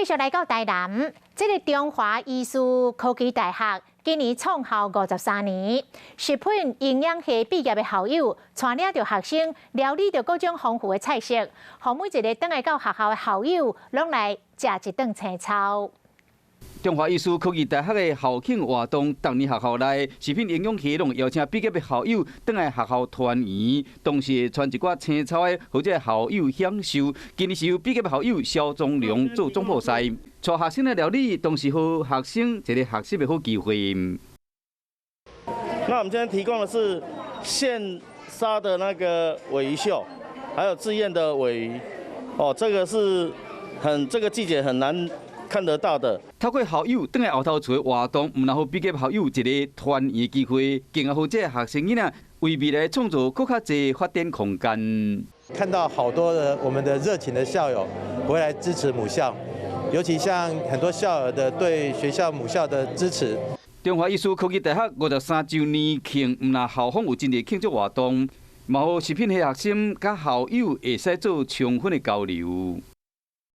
繼續來到台南，這个中華醫事科技大學今年創校53年，食品營養系畢業的校友帶領著學生料理著各種豐富的菜色，予每一个轉來到學校的校友攏來食一頓青草。中華醫事科技大學的校慶活動，逐年學校內食品營養系攏邀請畢業的校友轉來學校團圓，同時會傳一寡青草的，予這个校友享受。今年是由畢業的校友蕭宗良做總鋪師，帶學生來料理，同時予學生一個學習的好機會。那我們今天提供的是現殺的那個鮪魚秀，還有自醃的鮪魚，哦，這個是很這個季節很難看得到的。透過校友轉來後頭厝的活動，毋但予畢業校友一个團圓機會，更予這个學生囡仔為未來創造閣較濟發展空間。看到好多的我們的熱情的校友回來支持母校，尤其像很多校友的對學校母校的支持。中華醫事科技大學53週年慶，毋但校方有真濟慶祝活動，嘛予食品系學生佮校友會使做充分的交流。